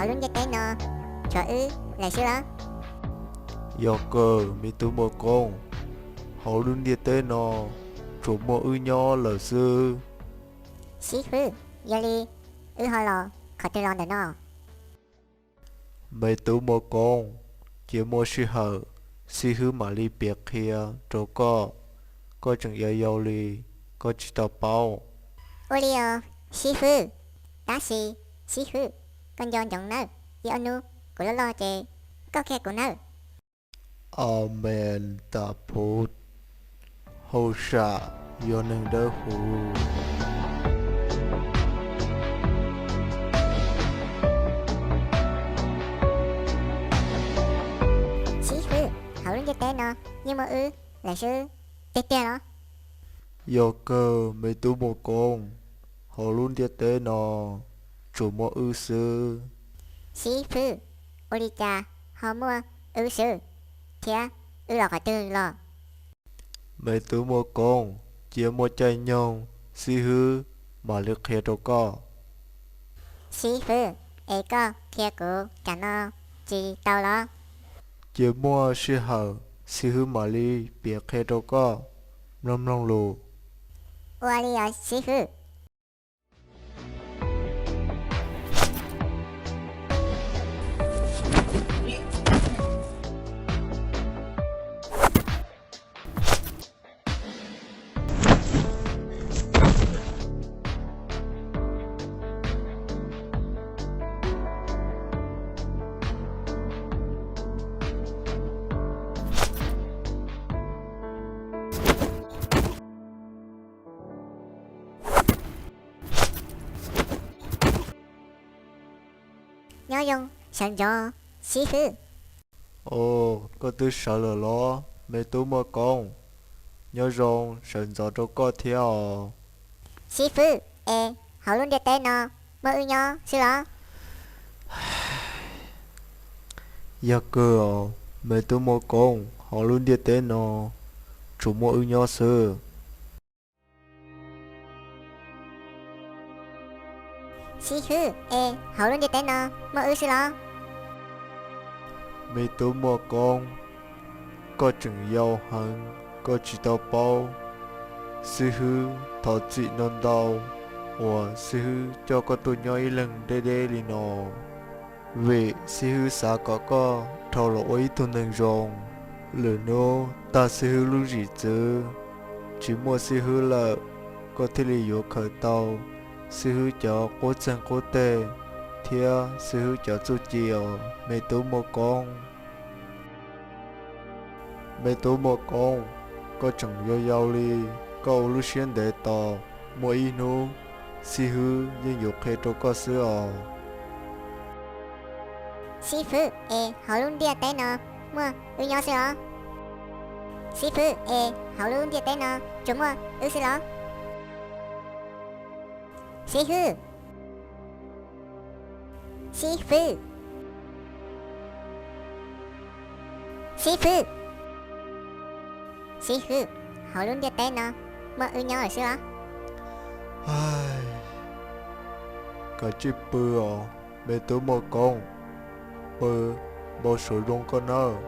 hauv lub ntiaj teb no tshuav wb lawm xwb los? Yog kawg me tub muaj koob, hauv lub ntiaj teb no tsuas muaj wb nyob lawm xwb. Xib hwb, yog li wb ho los qhov twg los ntawm no? Me tub muaj koob, cia muaj sij hawm xib hwb mam li piav qhia rau koj, koj tseem yau yau li, koj tsis tau paub. Ua li os xib hwb, tab sis xib hwb, koj nco ntsoov nawb, ib ob hnub kuv loj loj ces koj qhia kuv nawb. Amees tas phuv, hauj sam yog neeg dawb huv. Xib hwb, hauv lub ntiaj teb no yeej muaj wb lawm xwb tiag tiag los? Yog kawg me tub muaj koob, hauv lub ntiaj teb no tsuas muaj wb xwb. Xib hwb, ua li cas ho muaj wb xwb, thiab wb los qhov twg los? Me tub muaj koob, cia muaj caij nyoog xib hwb mam li qhia rau koj. Xib hwb, es koj qhia kuv tsam no tsis tau los? Cia muaj sij hawm xib hwb mam li piav qhia rau koj, mloog mloog lus. Ua li os xib hwb. Nyob zoo, sawv ntxov xib hwb. Os, koj twb sawv lawm los me tub muaj koob? Nyob zoo, sawv ntxov rau koj thiab os. Xib hwb, es hauv lub ntiaj teb no muaj wb nyob xwb los? Yog kawg os me tub muaj koob, hauv lub ntiaj teb no tsuas muaj wb nyob xwb. Xib hwb, es hauv lub ntiaj teb no muaj wb xwb los? Me tub muaj koob, koj tseem yau heev, koj tsis tau paub. Xib hwb thov txim ntau ntau uas xib hwb coj koj tuaj nyob ib leeg deb deb li no, vim xib hwb xav kom koj dhau los ua ib tug neeg zoo. Lwm hnub tag xib hwb lub zim txwv, tsis muaj xib hwb lawm, koj thiaj li yuav khaws tau xib hwb cov qub txeeg qub teg thiab xib hwb cov txuj ci os me tub muaj koob. Me tub muaj koob, koj tseem yau yau li, koj ua lub siab ntev tos, muaj ib hnub xib hwb yeej yuav qhia rau koj xwb os. Xib hwb, es hauv lub ntiaj teb no muaj wb nyob xwb los? Xib hwb, es hauv lub ntiaj teb no tsuas muaj wb xwb los? Xib hwb. Xib hwb. Xib hwb. Xib hwb, hauv lub ntiaj teb no muaj wb nyob lawm xwb los? Kav tsij pw os me tub muaj koob, pw npau suav zoo koj nawb.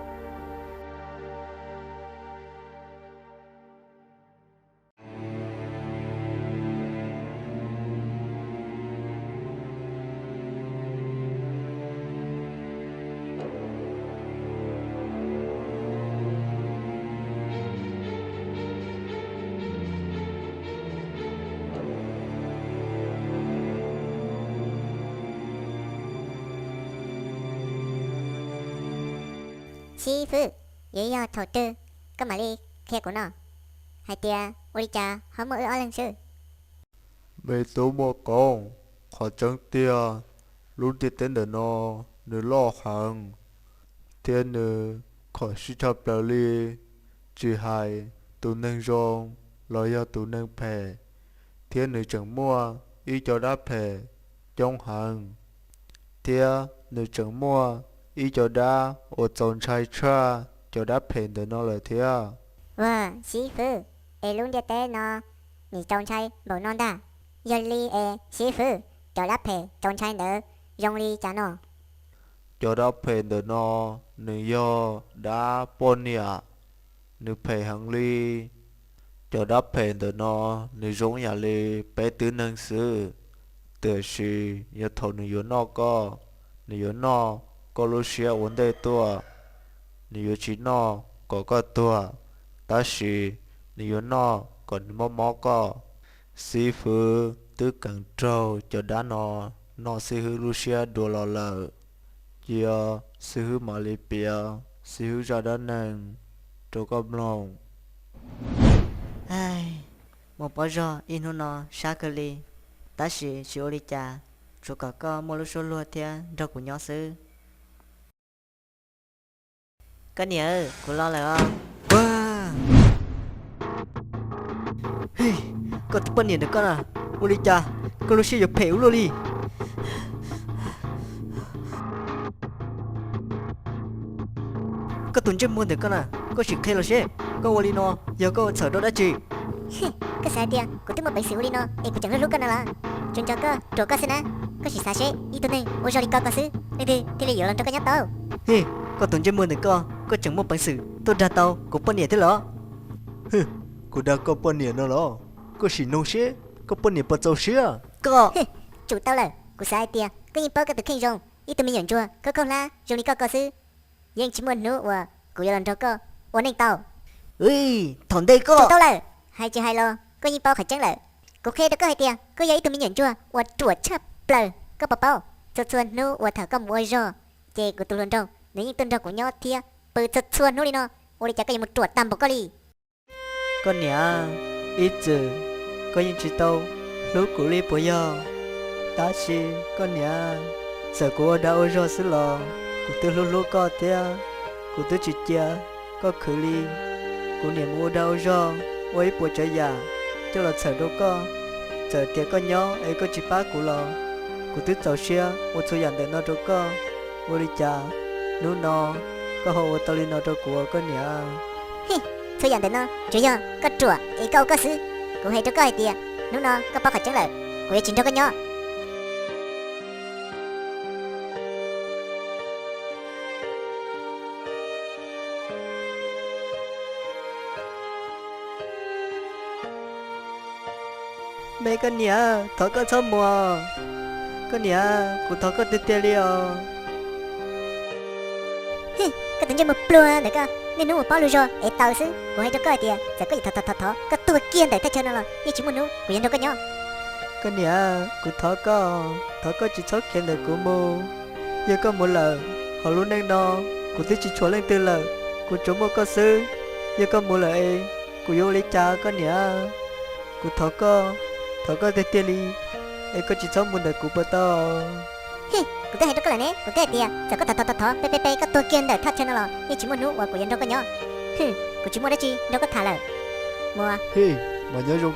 Xib hwb, yuav yog thaum twg koj mam li qhia kuv no hais tias ua li cas ho muaj wb ob leeg xwb? Me tub muaj koob, qhov tseeb tiag, lub ntiaj teb ntawm no nws loj heev, thiab nws khom siab tshaj plaws li, tsis hais tus neeg zoo los yog tus neeg phem, thiab nws tseem muaj ib co dab phem coob heev, thiab nws tseem muaj ib co dab uas txaus ntshai tshaj cov dab phem ntawm no lawm thiab. Ua, xib hwb, es lub ntiaj teb no nim txaus ntshai npaum no ntag. Yog li es xib hwb, cov dab phem txaus ntshai ntawd zoo li cas no? Cov dab phem ntawm no nws yog dab poj niam, nws phem heev li. Cov dab phem ntawm no nws zoo yam li peb tib neeg xwb, tiam sis yog thaum nws yuav noj koj, nws yuav noj koj lub siab ua ntej tuaj, nws yuav tsis noj kom koj tuag, tab sis nws yuav noj kom nws mob mob koj. Xib fwb twb keev raug cov dab no noj xib hwb lub siab dua los lawm, cia xib hwb mam li piav xib hwb zaj dab neeg rau koj mloog. Mus pov zog ib hnub no sab kawg li, tab sis tsis ua li cas, tsuas kom koj muaj lub suab luag thiab nrog kuv nyob xwb. Koj niam, kuv los lawm os. Koj tus poj niam ntawm koj na, ua li cas koj lub siab yuav phem ua luaj li? Koj tus ntsej muag ntawm koj na, koj sim qhia los seb koj ua li no yog koj ua txhawm rau dab tsi? Koj xav hais tias kuv twb muaj peev xwm ua li no es kuv tseem hlub hlub koj no los? Tsuas nco koj ruam koj xwb na. Koj sim xav seb ib tug neeg ua zog li koj koj xwb, leej twg thiaj li yuav los nrog koj nyob tau? Koj tus ntsej muag ntawm koj, koj tseem muaj peev xwm tuaj dag tau kuv poj niam thiab los? Kuv dag koj poj niam no los? Koj sim noog seb koj poj niam puas txaus siab. Koj, tsum tau lawm, kuv xav hais tias koj yeej paub koj tus kheej zoo, ib tug me nyuam ntsuag khaub khaub hlab zoo li koj koj xwb, yeej tsis muaj hnub uas kuv yuav los nrog koj ua neej tau. Thaum ntej koj, tsum tau lawm, hais tsis hais los koj yeej paub qhov tseeb lawm. Kuv qhia rau koj hais tias koj yog ib tug me nyuam ntsuag uas ruam tshaj plaws, koj puas paub? Txhua txhua hnub uas thaum koj mus ua zog, ces kuv tus hluas nraug nws yeej tuaj nrog kuv nyob thiab pw txhua txhua hnub li no, ua li cas koj yuav mus ruam tag npaum koj li? Koj niam, ib txwm koj yeej tsis tau hlub kuv li puas yog? Tab sis koj niam, txawm kuv ua dag ua zog xwb los kuv twb hlub hlub koj thiab, kuv twb tsis cia koj khwv li. Kuv niam mus ua dag ua zog, ua ib puas tsav yam coj los txhawm rau koj. Txawm tias koj nyob es koj tsis pab kuv los kuv twb txaus siab ua txhua yam ntawm no rau koj. Ua li cas hnub no koj ho ua tau li no rau kuv, koj niam? Txhua yam ntawm no tsuas yog koj ruam es koj ua koj xwb. Kuv hais rau koj hais tias hnub no koj paub qhov tseeb lawm, kuv yuav tsis nrog koj nyob. Me koj niam, thov koj txhob mus. Koj niam, kuv thov koj tiag tiag li os. Koj tus ntsej muag pluag ntawm koj, niaj hnub mus paub lug zog es taus xwb. Kuv hais rau koj hais tias txawm koj yuav thov thov thov thov koj tuag kiag ntawm thaj chaw no los yeej tsis muaj hnub kuv yuav nrog koj nyob. Koj niam, kuv thov koj, thov koj tsis txhob khiav ntawm kuv mus. Yog koj mus lawm, hauv lub neej no kuv twb tsis tshuav leej twg lawm, kuv tsuas muaj koj xwb. Yog koj mus lawm es kuv yuav ua li cas, koj niam? Kuv thov koj, thov koj tiag tiag li, es koj tsis txhob mus ntawm kuv puas tau? Kuv twb hais rau koj lawm ne, kuv twb hais tias txawm koj thov thov thov thov pe pe pe koj tuag kiag ntawm thaj chaw no los yeej tsis muaj hnub uas kuv yuav nrog koj nyob. Kuv tsis muaj dab tsi nrog koj tham lawm. Mus.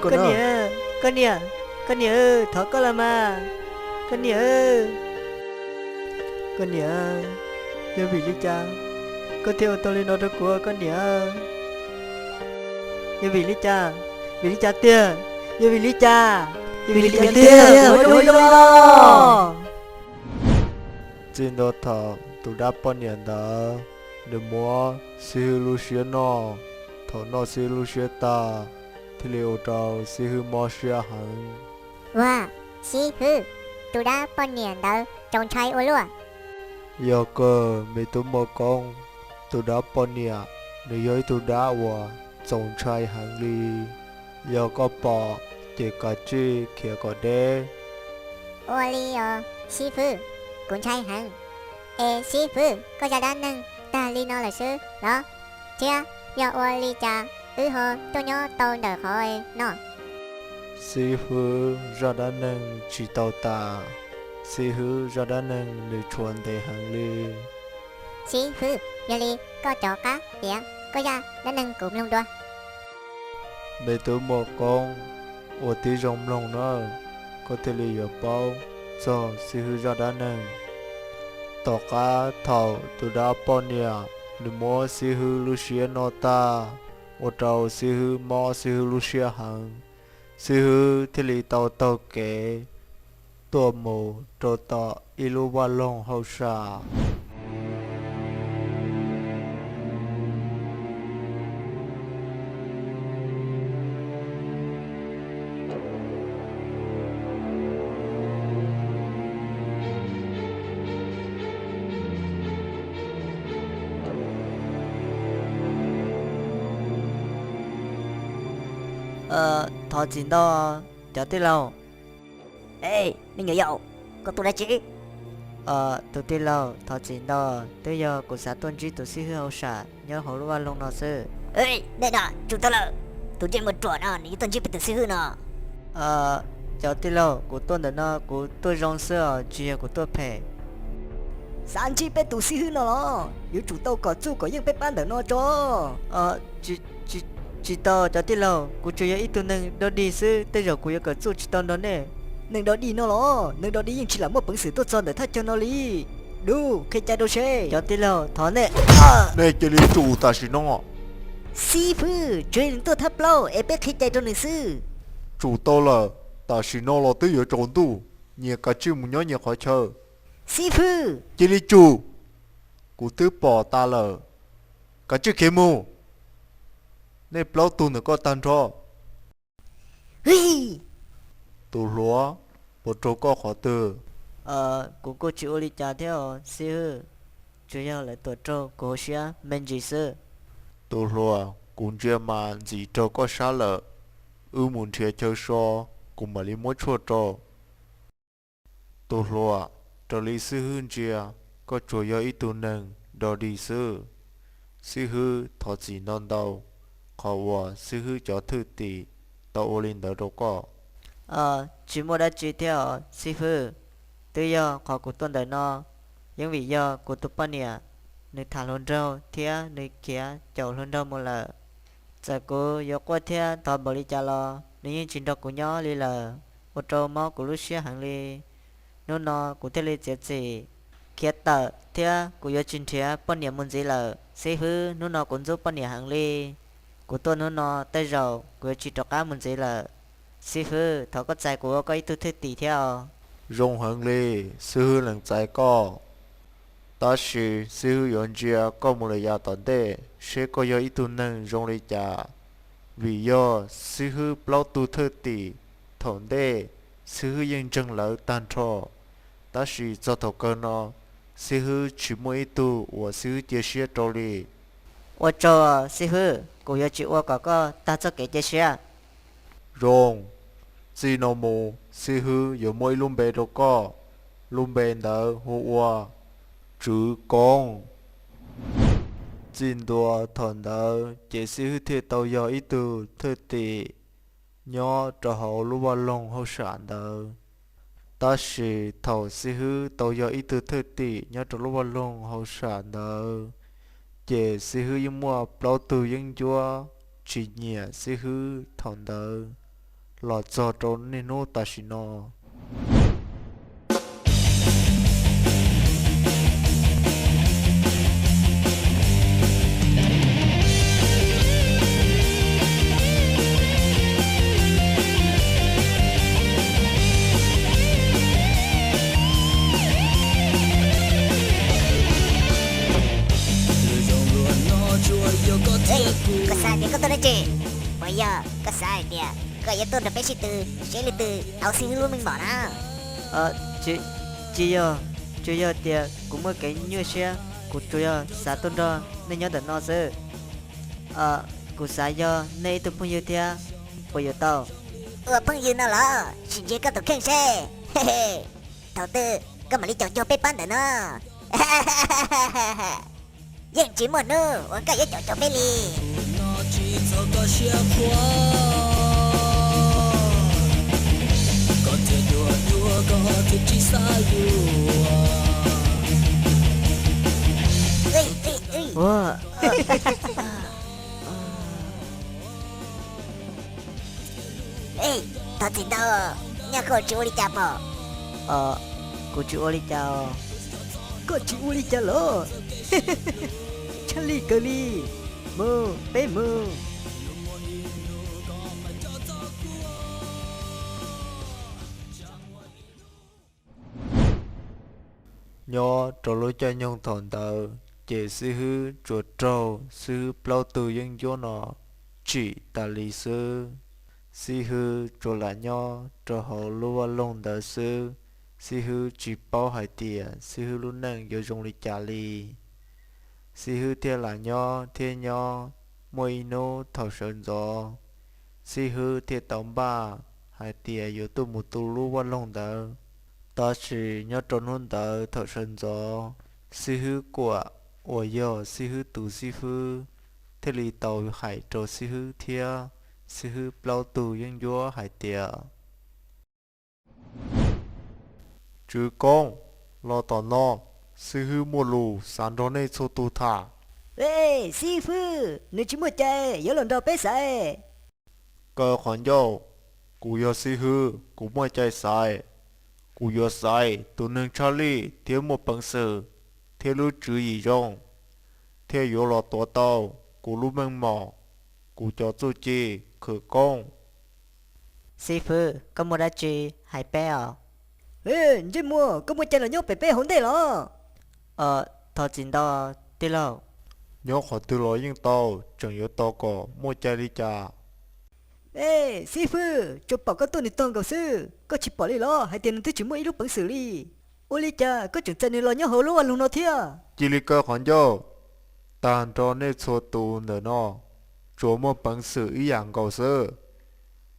Koj niam, koj niam, koj niam, thov koj los mas, koj niam. Koj niam, yog vim li cas koj thiaj ua tau li no rau kuv, koj niam? Yog vim li cas? Vim li cas tiag? Yog vim li cas? Yog vim li cas tiag? Txij ntua thaum tus dab poj niam ntawd nws muab Xib Hwb lub siab noj, thaum noj Xib Hwb lub siab tag, thiaj li ua rau Xib Hwb mob siab heev. Ua, Xib Hwb, tus dab poj niam ntawd txaus ntshai ua luaj. Yog kawg me tub Muaj Koob, tus dab poj niam nws yog ib tug dab uas txaus ntshai heev li. Yog koj pom ces kav tsij khiav kom deb. Ua li os Xib Hwb, kuv ntshai heev. Es Xib Hwb, koj zaj dab neeg tag li no lawm xwb los? Thiab yog ua li cas wb ho tuaj nyob tau ntawm qhov no? Xib Hwb zaj dab neeg tsis tau tas. Xib Hwb zaj dab neeg nws tshuav ntev heev li. Xib Hwb, yog li koj rov qab piav koj zaj dab neeg kuv mloog dua. Me tub Muaj Koob, ua tib zoo mloog nawb, koj thiaj li yuav paub txog Xib Hwb zaj dab neeg. Tom qab thaum tus dab poj niam nws muab Xib Hwb lub siab noj tag, ua rau Xib Hwb mob Xib Hwb lub siab heev. Xib Hwb thiaj li tau taug kev tuaj mus rau tom ib lub vaj loog hauj sam. Thov txim ntau, cov tij laug. Me nyuam yaus, koj tuaj dab tsi? Tus tij laug, thov txim ntau, twb yog kuv xav tuaj ntsib tus xib hwb hauj sam nyob hauv lub vaj loog no xwb. Nej no, tsum tau lawm, tus ntsej muag ruam no nws yuav tuaj ntsib peb tus xib hwb no. Cov tij laug, kuv tuaj ntawm no kuv tuaj zoo xwb os, tsis yog kuv tuaj phem. Xav ntsib peb tus xib hwb no los yuav tsum tau kom txuj kom yeej peb pab ntawm no tso. Tsis tau cov tij laug, kuv tsuas yog ib tug neeg dog dig xwb, tej zaum kuv yuav kom txuj tsis tau nrog nej. Neeg dog dig no los? Neeg dog dig yeej tsis lam muaj peev xwm tuaj txog ntawm thaj chaw no li. Dub, qhia cai rau seb. Cov tij laug, thov nej. Nej cia li tsum tam sim no. Xib hwb, tsuas yog nws tuaj thab plaub es peb qhia cai rau nws xwb. Tsum tau lawm, tam sim no los twb yuav tsaus ntuj, nyias kav tsij mus nyob nyias qhov chaw. Xib hwb, cia li tsum. Kuv twb pom tas lawm, kav tsij khiav mus. Nej plaub tug ntawm koj tag nrho. Tus hluas, puas raug koj qhov twg? Kuv kuj tsis ua li cas thiab os xib hwb, tsuas yog lawv tuam raug kuv hauv siab me ntsis xwb. Tus hluas, kuv ntsia mas ntxim raug koj sab lawm, wb mus nrhiav chaw so, kuv mam li muab tshuaj rau. Tus hluas, raws li xib hwb ntsia, koj tsuas yog ib tug neeg dog dig xwb. Xib hwb thov txim ntau ntau, qhov uas xib hwb cov thwj tim tau ua li ntawd rau koj. Tsis muaj dab tsi thiab os xib hwb, twb yog qhov kuv tuaj ntawm no, yeej vim yog kuv tus poj niam, nws tham hluas nraug thiab nws khiav caum hluas nraug mus lawm. Txawm kuv yuav quaj thiab thov npaum li cas los nws yeej tsis nrog kuv nyob li lawm, ua rau mob kuv lub siab heev li. Hnub no kuv thiaj li txiav txim khiav tawm thiab kuv yuav tsis nrhiav poj niam mus ntxiv lawm. Xib hwb, hnub no kuv ntxub poj niam heev li. Kuv tuaj hnub no tej zaum kuv yuav tsis rov qab mus ntxiv lawm. Xib hwb, thov koj txais kuv ua koj ib tug thwj tim thiab os. Zoo heev li, xib hwb lees txais koj. Tab sis xib hwb yuav ntsia koj mus lawm yav tom ntej seb koj yog ib tug neeg zoo li cas. Vim yog xib hwb plaub tug thwj tim thaum ntej, xib hwb yeej ntseeg lawv tag nrho. Tab sis txog thaum kawg no, xib hwb tsis muaj ib tug uas xib hwb cia siab rau li. Ua tsaug xib hwb, kuv yuav tsis ua kom koj tag txoj kev cia siab. Zoo, txij no mus xib hwb yuav muab ib lub npe rau koj, lub npe ntawd hu ua Tswv Koob. Txij ntua thaum ntawd ces xib hwb thiaj tau yog ib tug thwj tim nyob rau hauv lub vaj loog hauj sam ntawd. Tab sis thaum xib hwb tau yog ib tug thwj tim nyob rau lub vaj loog hauj sam ntawd, ces xib hwb yeej muaj plaub tug yeeb ncuab tsis nyiam xib hwb thaum ntawd los txog rau niaj hnub tam sim no. Koj xav tias koj tuaj dab tsi? Puas yog koj xav hais tias koj yuav tuaj nrog peb sib tw, seb leej twg tau xib hwb lub meej mom na? Tsis yog, tsuas yog tias kuv muaj kev nyuaj siab, kuv tsuas yog xav tuaj nrog nej nyob ntawm no xwb. Kuv xav yog nej ib tug phooj ywg thiab, puas yuav tau? Ua phooj ywg no los sim ntsia koj tus kheej seb. Thaum twg koj mam li caum cuag peb pab ntawm no? Yeej tsis muaj hnub uas koj yuav caum cuag peb li. Thov txim ntau, nyob koj tsis ua li cas pom? Kuv tsis ua li cas os. Koj tsis ua li cas los? Tshaj lij kawg li. Mus, peb mus. Nyob rau lub caij nyoog thaum ntawd ces xib hwb tsuas raug xib hwb plaub tug yeeb ncuab no tsim tas li xwb. Xib hwb tsuas lam nyob rau hauv lub vaj loog ntawd xwb, xib hwb tsis paub hais tias xib hwb lub neej yuav zoo li cas li. Xib hwb thiaj lam nyob thiab nyob, muaj ib hnub thaum sawv ntxov, Xib Hwb thiaj tau npaj hais tias yuav tuaj mus tu lub vaj loog ntawd. Tab sis nyob rau hnub ntawd thaum sawv ntxov, Xib Hwb Kuam uas yog Xib Hwb tus xib fwb thiaj li tau hais rau Xib Hwb thiab Xib Hwb plaub tug yeeb ncuab hais tias, Tswv Koob, los tom no, Xib Hwb muaj lus xav nrog nej txhua tus tham. Xib fwb, nws tsis muaj cai yuav los nrog peb xaiv. Kaw qhov ncauj, kuv yog Xib Hwb, kuv muaj cai xaiv. Kuv yuav xaiv tus neeg tshaj lij thiab muaj peev xwm thiab lub tswv yim zoo, thiaj yuav los tuav tau kuv lub meej mom, kuv cov txuj ci khawv koob. Xib fwb, koj muaj dab tsi hais peb os? Ntsej muag, koj muaj cai los nyob pem peb hauv ntej los? Thov txim ntau, tij laug. Nyob qhov twg los yeej tau, tseem yuav tos kom muaj cai li cas? Xib fwb, tsuas pom koj tuaj nws tog nkaus xwb, koj tsis pom li los hais tias nws twb tsis muaj ib lub peev xwm li? Ua li cas koj tseem txais nws los nyob hauv lub vaj loog no thiab? Cia li kaw qhov ncauj, tag nrho nej txhua tus ntawm no tsuas muaj peev xwm ib yam nkaus xwb.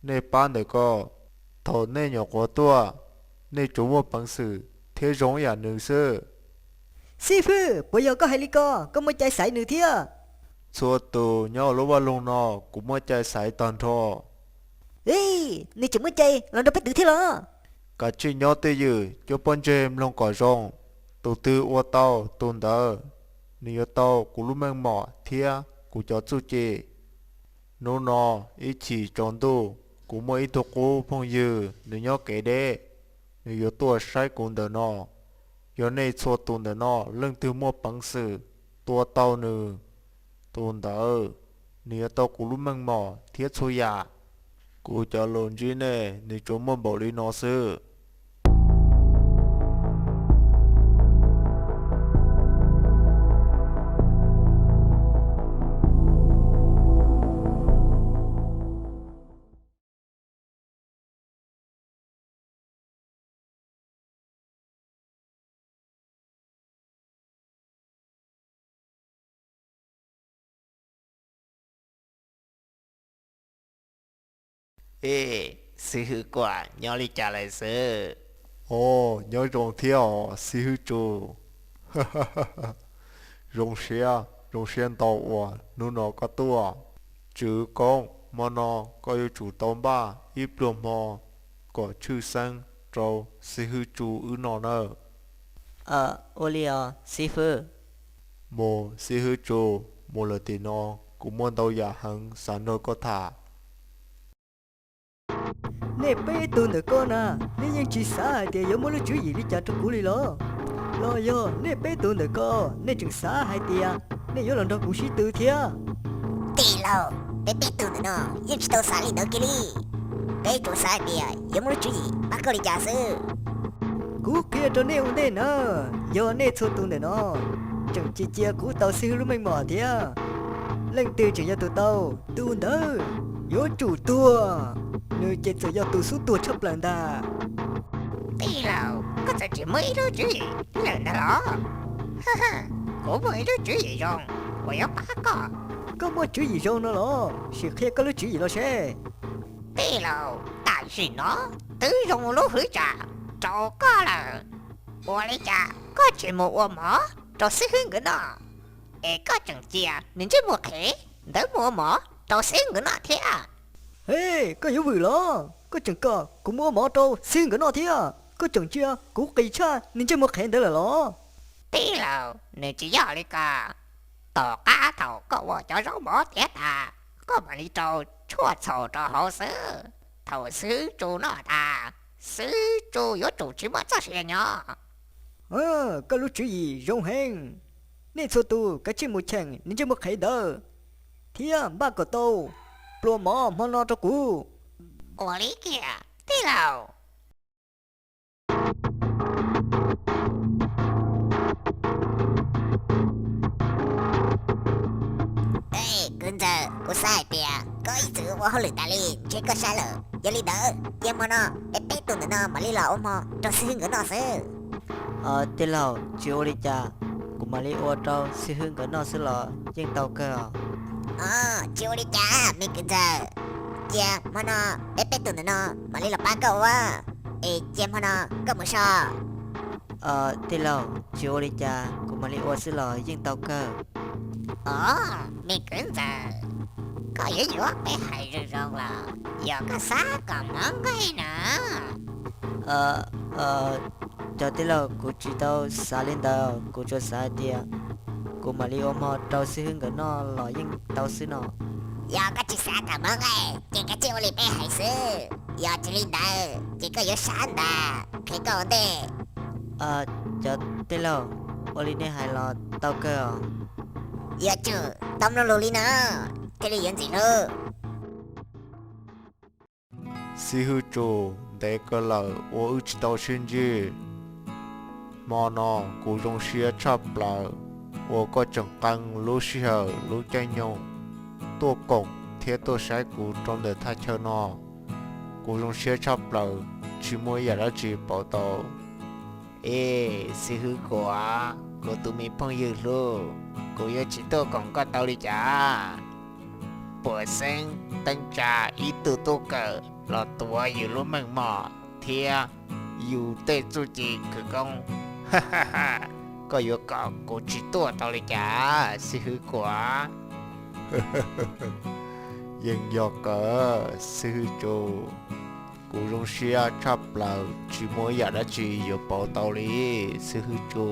Nej pab ntawm ko, thaum nej nyuam qhuav tuaj, nej tsuas muaj peev xwm thiab zoo ib yam nws xwb. Xib fwb, puas yog koj hais li ko? Koj muaj cai xaiv nws thiab? Txhua tus nyob lub vaj loog no, kuv muaj cai xaiv tag nrho. Nws tseem muaj cai los nrog peb twv thiab los? Kav tsij nyob twj ywm, cov poj ntseg mloog kom zoo. Tus twg ua tau tus ntawd, nws yuav tau kuv lub meej mom thiab kuv cov txuj ci. Hnub no ib chim tsaus ntuj, kuv muaj ib tug qub phooj ywg, nws nyob kev deb, nws yuav tuaj saib kuv ntawm no. Yog nej txhua tus ntawm no leej twg muaj peev xwm tua tau nws, tus ntawd nws yuav tau kuv lub meej mom thiab txhua yam. Kuv cov lus ntsib nej nws tsuas muaj npaum li no xwb. Xib hwb Kuam, nyob li cas lawm xwb? Os, nyob zoo thiab os xib hwb Tsu. Zoo siab, zoo siab ntau uas hnub no koj tuaj. Tswv Koob, hmo no koj yuav tsum tau npaj ib pluag hmo kom tshwj xeeb rau xib hwb Tsu wb noj nawb. Ua li os xib hwb. Mus xib hwb Tsu, mus lawm tim no, kuv muaj ntau yam heev xav nrog koj tham. Nej peb tug ntawm ko na, nej yeej tsis xav hais tias yuav muaj lub tswv yim li cas rau kuv li los? Los yog nej peb tug ntawm ko, nej tseem xav hais tias nej yuav los nrog kuv sib tw thiab? Tij laug, peb peb tug ntawm no yeej tsis tau xav li ntawd kiag li. Peb tsuas xav hais tias yuav muaj lub tswv yim pab koj li cas xwb. Kuv qhia rau nej ua ntej na, yog nej txhua tus ntawm no tseem cia cia kuv tau xib hwb lub meej mom thiab, leej twg tseem yog tus tau, tus ntawd yuav tsum tuag, nws ces txawm yog tus xub tuag tshaj plaws ntag. Tij laug, koj txawm tsis muaj ib lub tswv yim lawm ntag los? Kuv muaj ib lub tswv yim zoo uas yuav pab koj. Koj muaj tswv yim zoo no los? Sim qhia koj lub tswv yim los seb. Tij laug, tam sim no twb zoo lub hwv tsam rau koj lawm. Ua li cas koj tsis mus ua mov rau xib hwb nkawd noj, es koj tseem cia nws ntsej muag qhev ntawd mus ua mov rau xib hwb nkawd noj thiab? He, koj yuav vwm los? Koj tseem kom kuv mus ua mov rau xib hwb nkawd noj thiab, koj tseem cia kuv qis tshaj nws ntsej muag qhev ntawd lawm los? Tij laug, nws tsis yog li ko. Tom qab thaum koj ua cov zaub mov tiav tas, koj mam li rau tshuaj txhaum rau hauv xwb. Thaum xib hwb Tsu noj tas, xib hwb Tsu yuav tsum tsis muaj txoj sia nyob. Koj lub tswv yim zoo heev. Nej txhua tus kav tsij mus cheem nws ntsej muag qhev ntawd thiab npaj kom tau pluas mov hmo no rau kuv. Ua li kiag tij laug. Kwv ntxawm, kuv xav hais tias koj ib txwm ua hauj lwm tas li ntshe koj saib lawm. Yog li ntawd cia hmo no peb peb tug ntawm no mam li los ua hmo rau xib hwb nkawd noj xwb. Tij laug, tsis ua li cas, kuv mam li ua rau xib hwb nkawd noj xwb los yeej tau kawg os. Tsis ua li cas me kwv ntxawm. Cia hmo no peb peb tug ntawm no mam li los pab koj ua, es cia hmo no koj mus so. Tij laug, tsis ua li cas, kuv mam li ua xwb los yeej tau kawg. Os, me kwv ntxawm, koj yuav yuav peb hais zoo zoo los yog koj xav kom hmoov nqaij na? Cov tij laug, kuv tsis tau xav li ntawd, kuv tsuas xav hais tias kuv mam li ua hmo rau xib hwb nkawd noj los yeej tau xwb no. Yog koj tsis xav kom hmoov nqaij ces koj cia ua li peb hais xwb, yog tsis li ntawd ces koj yuav sab ntag, qhia koj ua ntej. Cov tij laug, ua li nej hais los tau kawg os. Yuav tsum tau mloog lus li no thiaj li yuav ntxim hlub. Xib hwb Tsu, ntev kawg lawm uas wb tsis tau sib ntsib. Hmo no kuv zoo siab tshaj plaws uas koj tseem qee lub sij hawm lub caij nyoog tuaj koom thiab tuaj saib kuv rau ntawm thaj chaw no. Kuv zoo siab tshaj plaws, tsis muaj ib yam dab tsi pauv tau. Ej, xib hwb Kuam, kuv tus me phooj ywg hlub, kuv yuav tsis tuaj koom koj tau li cas? Puas xeeb teeb tsa ib tug tub kawm los tuav yus lub meej mom thiab yus tej txuj ci khawv koob. Koj yuav kom kuv tsis tuaj tau li cas, xib hwb Kuam? Yeej yog kawg, xib hwb Tsu. Kuv zoo siab tshaj plaws, tsis muaj ib yam dab tsi yuav pauv tau li, xib hwb Tsu.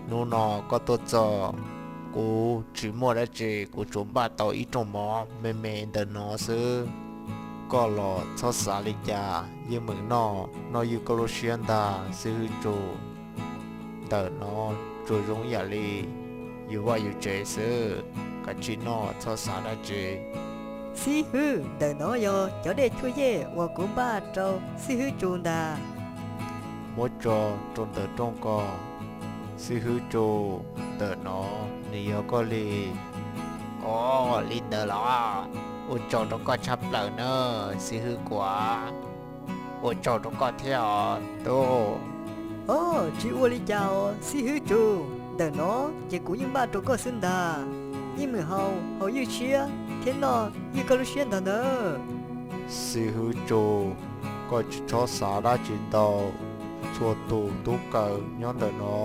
Hnub no koj tuaj txog, kuv tsis muaj dab tsi, kuv tsuas npaj tau ib rooj mov me me ntawm no xwb. Koj los txhob xav li cas, yeej meem noj, noj ywj koj lub siab ntag, xib hwb Tsu. Ntawm no tsuas zoo ib yam li yus vaj yus tsev xwb, kav tsij noj txhob xav dab tsi. Xib hwb, ntawm no yog cov dej thuj yej uas kuv npaj rau xib hwb Tsu ntag. Muab tso rau ntawm rooj ko, xib hwb Tsu, ntawm no nws yog koj li. Oj, li ntawd los? Ua tsaug rau koj tshaj plaws na, xib hwb Kuam. Ua tsaug rau koj thiab os tub. Oj, tsis ua li cas os xib hwb Tsu, ntawm no ces kuv yeej npaj rau koj xwb ntag. Yeej meem haus, haus ywj siab thiab noj ywj koj lub siab ntag ntag. Xib hwb Tsu, koj tsis txhob xav dab tsi ntau. Txhua tus tub kawm nyob ntawm no,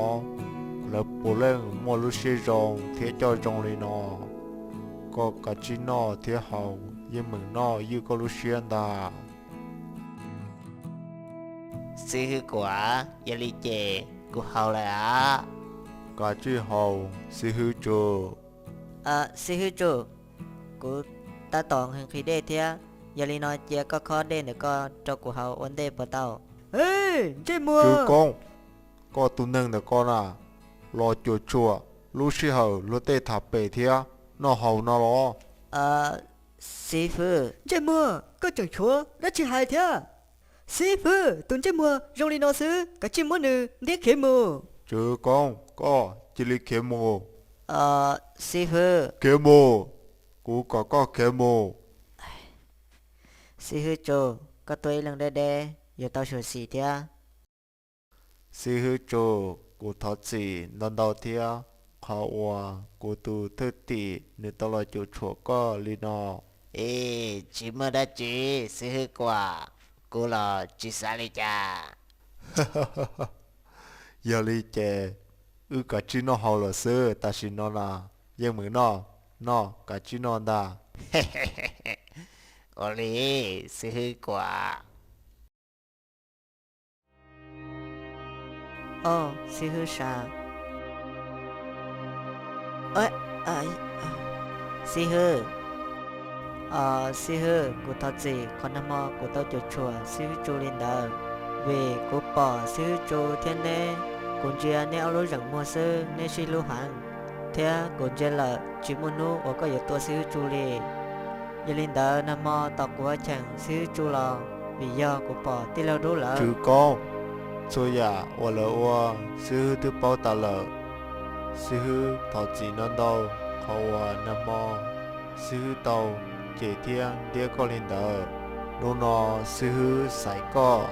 lawv puav leej muaj lub siab zoo thiab coj zoo li no. Koj kav tsij noj thiab haus, yeej meem noj ywj koj lub siab ntag. Xib hwb Kuam, yog li ces kuv haus lawm as. Kav tsij haus, xib hwb Tsu. Xib hwb Tsu, kuv tab tom nqhis dej thiab, yog li no cia koj khob dej ntawm koj rau kuv haus ua ntej puas tau? Ntsej muag! Tswv Koob, koj tus neeg ntawm koj na, los cuam tshuam lub sij hawm luag tej tham pem thiab noj haus no los? Xib fwb. Ntsej muag, koj tseem tshuav dab tsi hais thiab? Xib fwb, tus ntsej muag zoo li no xwb, kav tsij muab nws ntiab khiav mus. Tswv Koob, koj cia li khiav mus. Xib fwb. Khiav mus, kuv kom koj khiav mus. Xib hwb Tsu, koj tuaj ib leeg deb deb yuav tau xyuam xim thiab. Xib hwb Tsu, kuv thov txim ntau ntau thiab, qhov uas kuv tus thwj tim nws tau los cuam tshuam koj li no. Ej, tsis muaj dab tsi, xib hwb Kuam, kuv los tsis xav li cas. Yog li ces wb kav tsij noj haus lawm xwb, tam sim no na, yeej meem noj, noj kav tsij noj ntag. Ua li, xib hwb Kuam. Au, xib hwb Sam. Xib hwb, xib hwb, kuv thov txim qhov nag hmo kuv tau cuam tshuam xib hwb Tsu li ntawd, vim kuv pom xib hwb Tsu thiab neb, kuv ntsia neb ob lub zeem muag xwb neb sib hlub heev, thiab kuv ntsia lawm tsis muaj hnub uas koj yuav tua xib hwb Tsu li. Yog li ntawd nag hmo tos kuv ua cheem xib hwb Tsu los vim yog kuv pom tij laug dub lawm. Tswv Koob, txhua yam uas lawv ua xib hwb twb paub tas lawm. Xib hwb thov txim ntau ntau qhov uas nag hmo xib hwb tau cem thiab ntiab koj li ntawd. Hnub no xib hwb xaiv koj,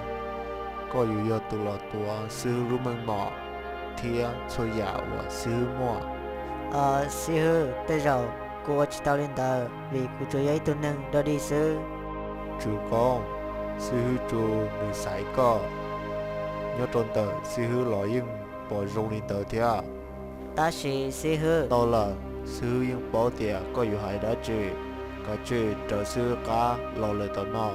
koj yuav yog tus los tuav xib hwb lub meej mom thiab txhua yam uas xib hwb muaj. Xib hwb, tej zaum kuv ua tsis tau li ntawd vim kuv tsuas yog ib tug neeg dog dig xwb. Tswv Koob, xib hwb Tsu nws xaiv koj, nyob rau ntawm xib hwb los yeej pom zoo li ntawd thiab. Tab sis xib hwb, tau lawm, xib hwb yeej paub tias koj yuav hais dab tsi, kav tsij raws xib hwb qab los lawm tom no.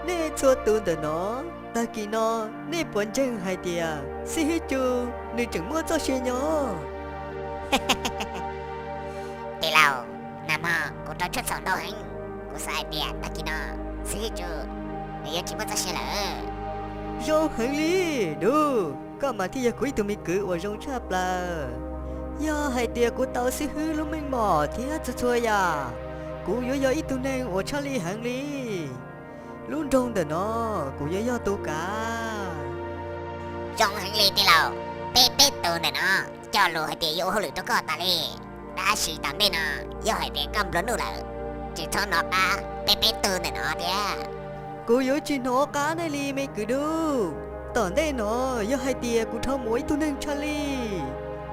Nej txhua tus ntawm no, tag kis no nej puas ntseeg hais tias xib hwb Tsu nws tseem muaj txoj sia nyob? Tij laug, nag hmo kuv rau tshuaj txhaum ntau heev, kuv xav hais tias tag kis no xib hwb Tsu nws yuav tsis muaj txoj sia lawm. Zoo heev li, Dub, koj mas thiaj yog kuv ib tug me kwv uas zoo tshaj plaws. Yog hais tias kuv tau xib hwb lub meej mom thiab txhua txhua yam, kuv yuav yog ib tug neeg uas tshaj lij heev li. Lub nroog ntawm no kuv yuav yog tus kav. Zoo heev li tij laug, peb peb tug ntawm no cog lus hais tias yuav ua hauj lwm rau koj tas li. Tab sis tom ntej no yog hais tias koj nplua nuj lawm, tsis txhob hnov qab peb peb tug ntawm no thiab. Kuv yuav tsis hnov qab nej li me kwv Dub. Tom ntej no yog hais tias kuv rov mus ua ib tug neeg tshaj lij,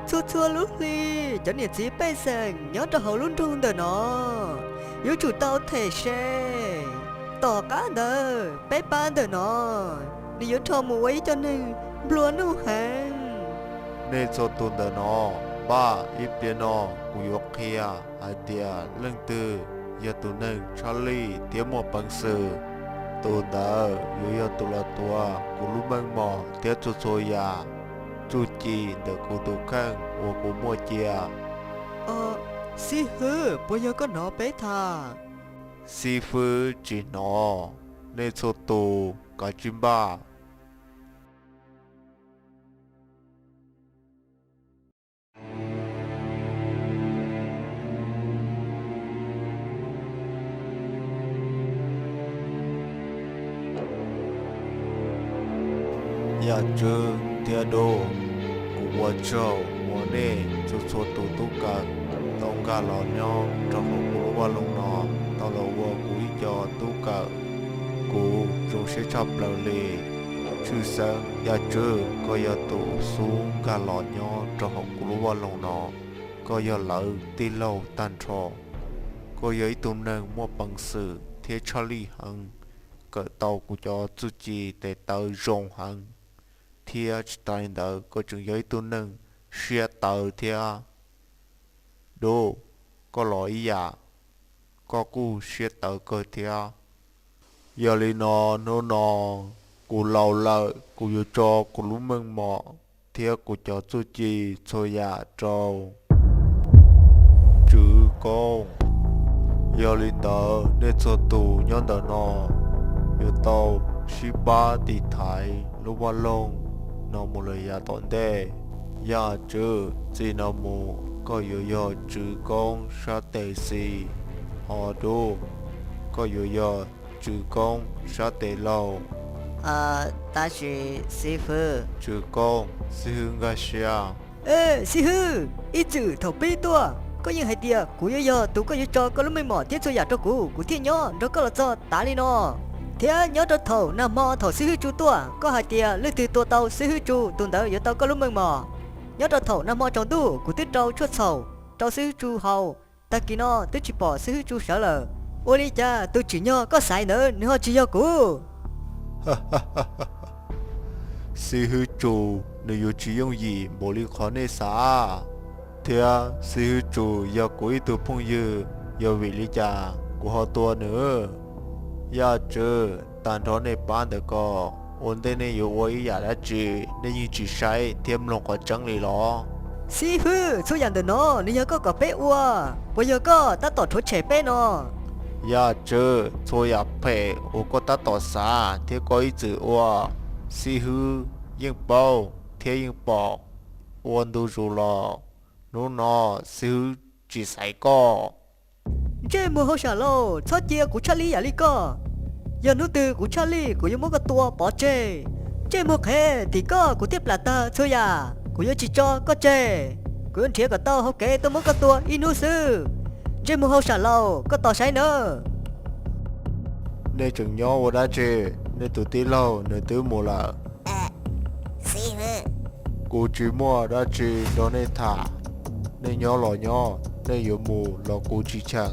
txhua txhua lub hli cov niam txiv pej xeem nyob rau hauv lub nroog ntawm no yuav tsum tau them se. Tom qab ntawd peb pab ntawm no nws yuav rov mus ua ib co neeg nplua nuj heev. Nej txhua tus ntawm no, npaj ib pliag no kuv yuav qhia hais tias leej twg yog tus neeg tshaj lij thiab muaj peev xwm. Tus ntawd yuav yog tus los tuav kuv lub meej mom thiab txhua txhua yam, txuj ci ntawm kuv tus kheej uas kuv muaj cia. Xib hwb, puas yog koj hnov peb tham? Xib fwb tsis hnov, nej txhua tus kav tsij npaj. Yaj Tswb thiab Dub, kuv ua tsaug uas nej txhua txhua tus tub kawm tau nkag los nyob rau hauv kuv lub vaj loog no, tau los ua kuv ib co tub kawm. Kuv zoo siab tshaj plaws li. Tshwj xeeb Yaj Tswb, koj yog tus xub nkag los nyob rau hauv kuv lub vaj loog no, koj yog lawv tij laug tag nrho. Koj yog ib tug neeg muaj peev xwm thiab tshaj lij heev, kawm tau kuv cov txuj ci tes taw zoo heev, thiab tsis tas li ntawd koj tseem yog ib tug neeg siab tawv thiab. Dub, koj los ib yam, koj kuj siab tawv kawg thiab. Yog li no, hnub no kuv laus lawm, kuv yuav tso kuv lub meej mom thiab kuv cov txuj ci txhua yam rau Tswv Koob. Yog li ntawd nej txhua tus nyob ntawm no yuav tau sib pab tiv thaiv lub vaj loog no mus lawm yav tom ntej. Yaj Tswb, txij no mus koj yuav yog Tswv Koob sab tes xis, ho Dub, koj yuav yog Tswv Koob sab tes laug. Tab sis xib fwb. Tswv Koob, xib hwb nkag siab. Xib hwb, ib txwm thaum pib tuaj koj yeej hais tias kuv yuav yog tus koj yuav tso koj lub meej mom thiab txhua yam rau kuv, kuv thiaj nyob nrog koj los txog tav li no. Thiab nyob rau thaum nag hmo thaum xib hwb Tsu tuaj koj hais tias leej twg tua tau xib hwb Tsu tus ntawd yuav tau koj lub meej mom. Nyob rau thaum nag hmo tsaus ntuj kuv twb rau tshuaj txhaum rau xib hwb Tsu haus, tag kis no twb tsis pom xib hwb Tsu sawv lawm. Ua li cas tus tsim nyog koj xaiv ntawd nws ho tsis yog kuv? Xib hwb Tsu nws yuav tsis yooj yim npaum li qhov nej xav, thiab xib hwb Tsu yog kuv ib tug phooj ywg, yog vim li cas kuv ho tua nws? Yaj Tswb, tag nrho nej pab ntawm ko, ua ntej nej yuav ua ib yam dab tsi nej yeej tsis saib thiab mloog qhov tseeb li los? Xib hwb, txhua yam ntawm no nws yog koj kom peb ua, puas yog koj tab tom rhuav tshem peb no? Yaj Tswb, txhua yam phem uas koj tab tom xav thiab koj ib txwm ua, xib hwb yeej paub thiab yeej pom ua ntu zus los. Hnub no xib hwb tsis xaiv koj. Ntsej muag hauj sam lauj, txhob cia kuv tshaj lij yam li koj. Yog hnub twg kuv tshaj lij kuv yuav muab koj tua pov tseg. Ntsej muag qhev, tim koj kuv thiaj plam tag txhua yam, kuv yuav tsis tso koj tseg. Kuv yuav nrhiav kom tau hauv kev tuaj muab koj tua ib hnub xwb. Ntsej muag hauj sam lauj, koj tos saib nawb. Nej tseem nyob ua dab tsi? Nej tus tij laug nws twb mus lawm. Xib hwb, Kuv tsis muaj dab tsi nrog nej tham, nej nyob los nyob, nej yuav mus los kuv tsis cheem.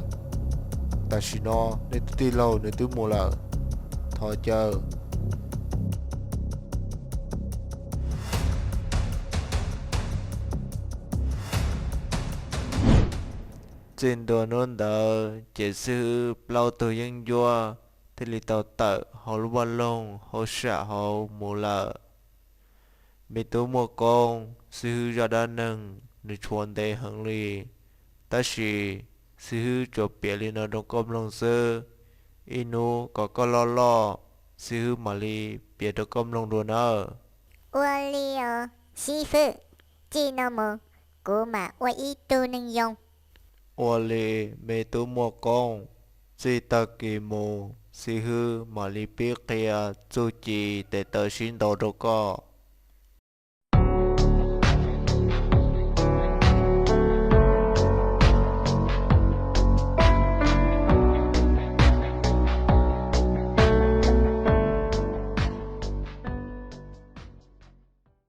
Tam sim no nej tus tij laug nws twb mus lawm, thov caw. Txij ntua hnub ntawd ces xib hwb plaub tug yeeb ncuab thiaj li tau tawm hauv lub vaj loog hauv sam hauv mus lawm. Me tub Muaj Koob, xib hwb zaj dab neeg nws tshuav ntev heev li, tab sis xib hwb tsuas piav li no rau koj mloog xwb. Ib hnub kom koj loj loj, xib hwb mam li piav rau koj mloog dua nawb. Ua li os xib hwb, txij no mus kuv mam ua ib tug neeg zoo. Ua li me tub Muaj Koob, txij tag kis mus xib hwb mam li pib qhia txuj ci tes taw sib ntaus rau koj.